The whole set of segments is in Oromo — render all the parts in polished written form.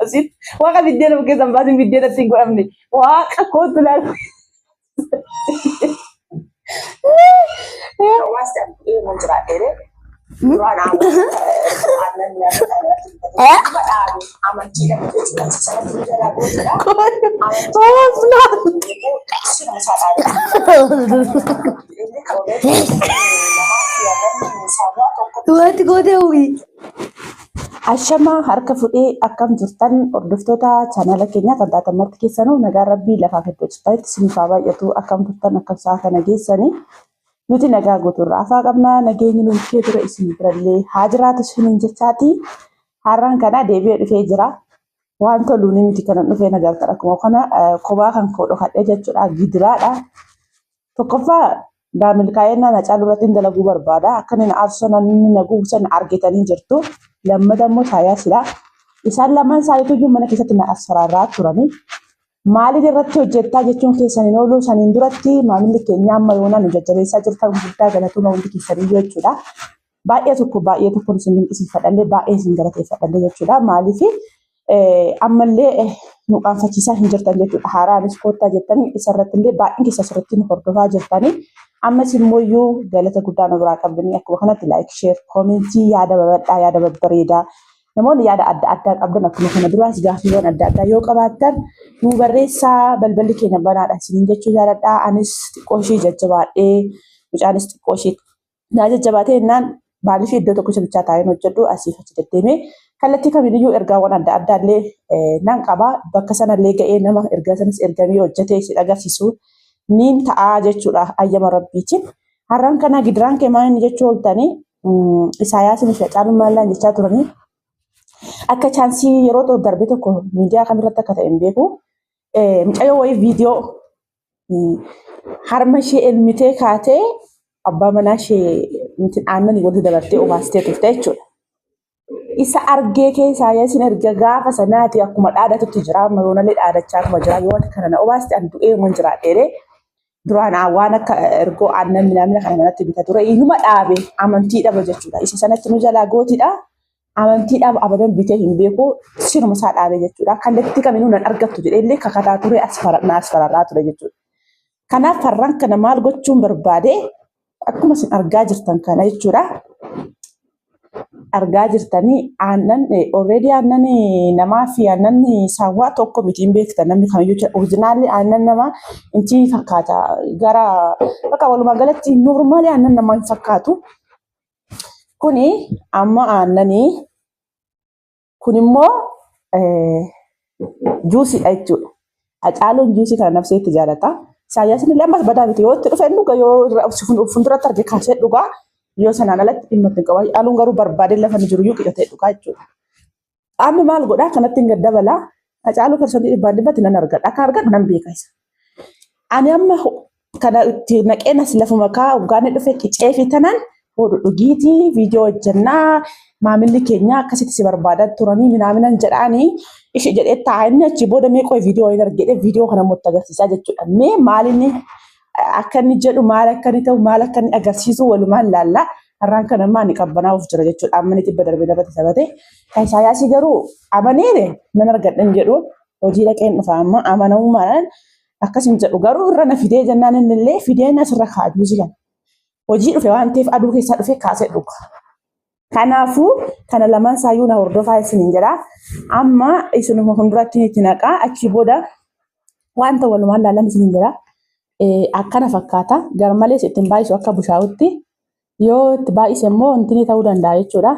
arrabsiin. Waaqa biddeena of keessan baasin biddeena ittiin godhamne. Waaqa kootu laalu. Hawaasni deemuun jiraadheere. Duraan aannan nyaata dhaabe amantiidhaan jechuudha. Sanatti jalaa gootedha. Wanti gootee uwwi. Ashamaa harka fudhee akkam jirtan hordoftoota chaanala keenyaa kan taatan marti keessanuu nagaan rabbii lafaaf iddoo jirtanitti isiniif haa baay'atu akkam turtan akkam sa'a kana geessanii nuti nagaa guutuurra afaa qabnaa nageenyi nu bukkee ture isin birallee haa jiraatu isiniin jechaati har'aan kana deebi'ee dhufee jira waan toluun miti kanan dhufee nagartan akkuma kana kophaa kan koo dhokadhee jechuudha gidiraadha. Tokkoffaa gaa milkaa'inaan Hacaaluu irratti dalaguu barbaada. Akka inni na aarsu sana inni na gubu sana argitanii jirtu. Lammata immoo Isaayaasidha. Isaan lamaan isaaniitu iyyuu mana keessatti na asfaraarraa turanii. Maaliin irratti hojjettaa jechuun keessan hin oolu. Saniin duratti maamilli keenya amma yoonaa nu jajjabeessaa jirtan guddaa galatooma hundi keessaniyyuu jechuudha. Baay'ee tokko baay'ee tokkoon isin dinqisiifadhallee baay'ee isin galateeffadhallee jechuudha. Maaliif ammallee nu qaanfachiisaa hin jirtan jechuudha. Haaraanis koottaa jettanii isarratti illee baay'een keessa asirratti nu hordofaa jirtanii. Ammas immoo iyyuu galata guddaa nu biraa qabdanii akkuma kanatti laayik, sheer, koomentii yaada babal'aa yaada babbareedaa namoonni yaada adda addaa qabdan akkuma kana duraas gaaffiiwwan adda addaa yoo qabaattan nu barreessaa balballi keenya banaadha isiniin jechuu jaaladha. Anis xiqqoo ishee jajjabaadhee mucaanis xiqqoo ishee naa jajjabaatee jennaan maaliif iddoo tokkicha bichaa taa'een hojjedhu asiif achi deddeemee kallattii kamiiniyyuu ergaawwan adda addaa illee nan qaba. Bakka sanallee ga'ee nama ergaa sanas ergamee hojjetee isin agarsiisu niin ta'aa jechuudha ayyama rabbiitiin. Har'aan kana gidiraan kee maal inni jechuu ooltanii Isaayaasiin fi Hacaaluun maallaan jechaa turanii akka chaansii yeroo ta'u darbe tokko miidiyaa kamirratti akka ta'e hin beeku. Mucayyoo wayii viidiyoo harma ishee elmitee kaatee abbaa manaa ishee aannanii walitti dabartee obaastee turte jechuudha. Isa argee keessaa yasin erga gaafa sanaati akkuma dhaadatutti jira amma yoonallee dhaadachaa akkuma jira yoo ati kana na obaaste an du'ee man jiraadheere duraan waan akka ergoo aannan minaamina kana manatti bita ture inuma dhaabe amantii dhaba jechuudha. Isa sanatti nu jalaa gootidha. Amantiidhaaf abadan bitee hin beeku siruma isaa dhaabe jechuudha. Kallattii kaminuu nan argattu jedhee illee kakataa ture na asfararraa ture jechuudha. Kanaaf farraan kana maal gochuun barbaade akkuma isin argaa jirtan kana jechuudha. Argaa jirtanii aannan already aannan namaa fi aannan saawwaa tokko miti hin beektan namni kamiyyuu jechuudha. Orijinaalli aannan namaa inti fakkaata gara bakka walumaa galatti noormaali aannan namaa hin fakkaatu. Kuni amma aannanii kun immoo juusiidha jechuudha. Hacaaluun juusii kana nafseetti jaalata. Isaayyaasni illee ammas badaa miti yoo itti dhufe dhuga yoo fuulduratti arge kaasee dhugaa yoo sanaan alatti dhimma itti hin qabu. Hacaaluun garuu barbaadee lafa inni jiru iyyuu qicatee dhugaa jechuudha. Amma maal godhaa kanatti hin gad dabalaa. Hacaaluu parsantii dhibbaan dhibbatti nan argadha. Akka argadhu nan beeka isa. Ani amma kana itti naqeen as lafuma kaa hoggaanii dhufe qicee fi tanan hodhu dhugiitii viidiyoo hojjennaa maamilli keenya akkasitti si barbaadaa turanii minaaminan jedhaanii ishee jedhee taa'aa inni achi booda mee qoy viidiyoo hin argedhe viidiyoo kana immoo itti agarsiisaa jechuudha. Mee maal inni akka inni jedhu maal akka inni ta'u maal akka inni agarsiisu walumaan laalla. Har'aan kana ammaa ani qabbanaa'uuf jira jechuudha. Amma inni tibba darbee irratti taphate. Kan Isaayaasii garuu amaneere nan argadha hin jedhu. Hojii dhaqeen dhufa amma amanamummaadhaan akkas hin jedhu garuu irra na fidee jennaan inni illee fideen asirra kaa'a juusii kana. Hojii dhufe waan ta'eef aduu keessaa dhufe kaasee dhuga. Kanaafuu kana lamaan saayyuu na hordofaa isiniin jedha. Amma isinuma fuulduratti itti naqaa achii booda wanta walumaan laalan isiniin jedha. Akkana fakkaata. Garmalees ittiin baay'isu akka bushaa'utti. Yoo itti baay'ise immoo wanti ni ta'uu danda'a jechuudha.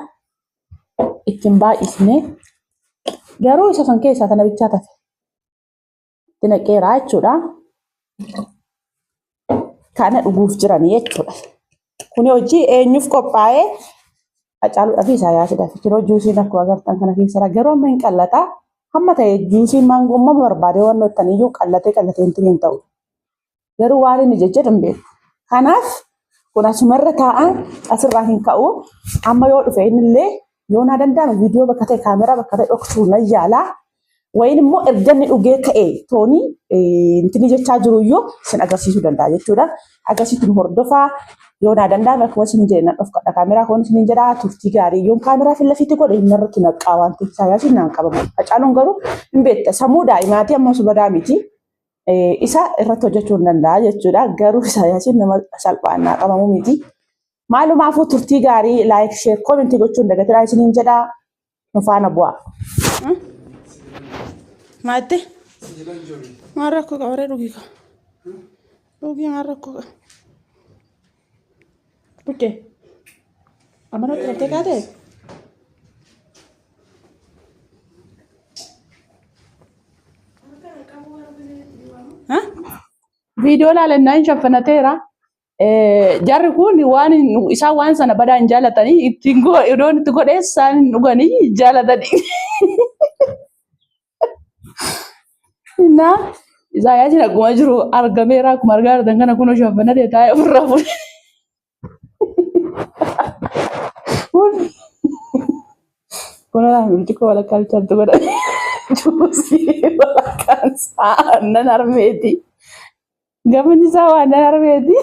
Ittiin baay'isne garuu isa kan keessaa kana bichaa tafe. Itti naqeera jechuudha. Kana dhuguuf jiranii jechuudha. Kuni hojii eenyuuf qophaa'ee Hacaaluudhaa fi Isaayyaasiidhaaf. Yeroo juusiin akkuma agartan kana keessa garuu amma hin qallata. Hamma ta'e juusiin maangoo amma barbaade waan hojjetan iyyuu qallatee qallatee hin ta'u. Garuu waan inni jejjedhu hin beeku. Kanaaf kun asumarra taa'a asirraa hin ka'u. Amma yoo dhufe innillee yoo naa danda'ame viidiyoo bakka ta'e kaameraa bakka ta'e dhoksuu nan yaala. Wayin immoo erga inni dhugee ka'e toonii intini jechaa jiru iyyuu isin agarsiisuu danda'a jechuudha. Akkasitti nu hordofaa. Yoo naa danda'ame akkuma isin jedhe nan dhofkadha. Kaameraa koon isin jedha turtii gaarii. Yoon kaameraa fi lafiitti godhe inni irratti naqqaa waan ta'eef Isaayyaasiin naan qabamu. Hacaaluun garuu hin beekta sammuu daa'imaatii amma osoo badaa miti. Isa irratti hojjechuu hin danda'a jechuudha. Garuu Isaayyaasiin nama salphaan naa qabamu miti. Maalumaafuu turtii gaarii like share comment gochuun dagatinaa isiniin jedha. Nu faana bu'aa. Maatte? Maal rakkoo qaba ree dhugii ka? Dhugii maal rakkoo qaba? Bukkee. Amma nutti rakkee kaatee? Viidiyoo ilaalannaa hin shaffanateera. Jarri kun waan isaan waan sana badaa hin jaalatanii ittiin iddoon itti godhee isaan hin dhuganii jaalatanii. Innaa Isaayyaasiin akkuma jiru argameera akkuma argaa jirtan kana kunoo shaffanatee taa'ee ofirraa fuudhe. Kun burcuqqoo walakkaa bichaatti godhame. Juusii walakkaan isaa aannan harmeeti. Gamanni isaa waan aannan harmeeti.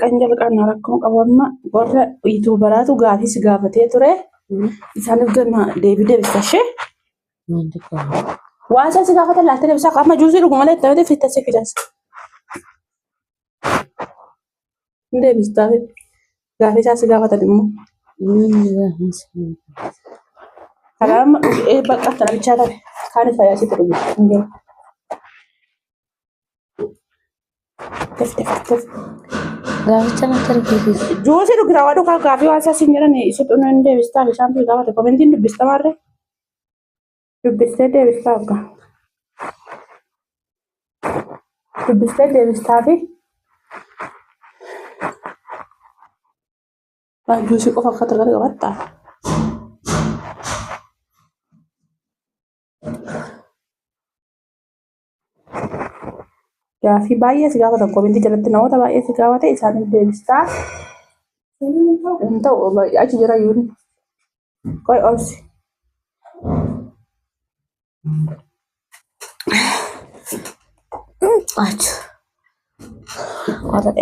Kan jalqabna rakkoo qabu amma warra yuutuubaraatu gaafii si gaafatee ture. Isaaniif gama deebii deebista ishee. Waan isaan si gaafatan laaltee deebisaa amma juusii dhugu malee itti miti fitta si fidas. Hin deebistaa gaafii isaa si gaafatan immoo. Karaa amma dhugee bakka kana bichaa ta'e kaan isa yaasitti dhugu hin jiru. Tef tef tef. Gaaficha natti argisiisa. Juusii dhugiraa waa dhugaa gaafii waan isaa siin jedhan isa xunnoo hin deebistaa isaan fi gaafate komentiin dubbista maarree. Dubbistee deebistaa akka. Dubbistee deebistaa fi waan juusii qofa akka targata qabattaa. Gaafii baay'ee si gaafatan komentii jalatti namoota baay'ee si gaafate isaaniif deebistaa. Hin ta'u achi jira yuun. Qoy obsi. Achu.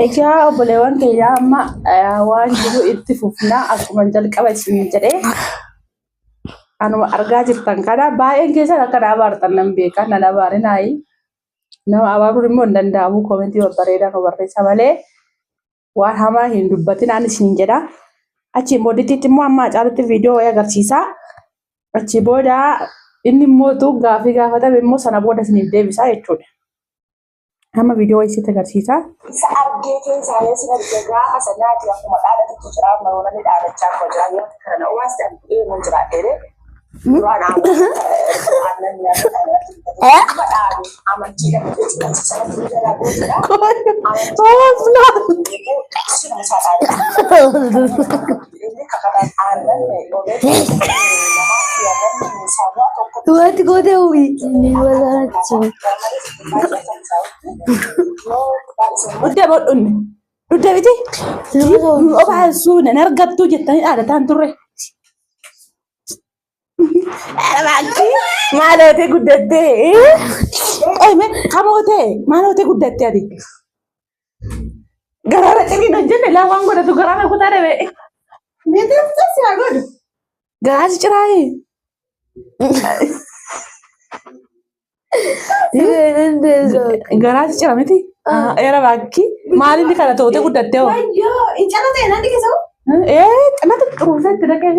Egaa obboleewwan kiyyaa amma waan jiru itti fufnaa akkuma jalqaba isin jedhee anuma argaa jirtan kana baay'een keessan akka na abaartan nan beeka nan abaarinaayi. Nama abaaruun immoo hin danda'amu koomentii babbareedaa nu barreessa malee waan hamaa hin dubbatin ani isin jedha. Achiin boodittiitti immoo amma Hacaalutti viidiyoo wayii agarsiisa. Achi booda inni immootu gaafii gaafatame immoo sana booda isiniif deebisa jechuudha. Amma viidiyoo wayii sitti agarsiisa. Isa argee keessaa sin arge gaafa sanaati akkuma dhaadatutti jira amma yoona ni dhaadachaa akkuma jira yoo kana na uwaas ta'an eeguun jira dheeree duraan aannan nyaata dhaabe amantiidha jechuudha sanatti jalaa gootedha. Wanti gootee uwwi. Inni walaacha. Dugda bodhunne. Dugda miti. Obaasuu nan argattuu jettanii dhaadataan turre. Maalootee guddattee. Qoyme kamootee maalootee guddattee ati. Garaara cimii hin jenne laa waan godhatu garaara kutaa dhabe. Meetii si haa godhu. Garaa si ciraayee. Garaa si cira miti. Era baakki maalinni kana tootee guddattee hoo? Wayyoo, hin cala ta'e naan dhiqisa. Ee xinata xuruursee itti dhaqee.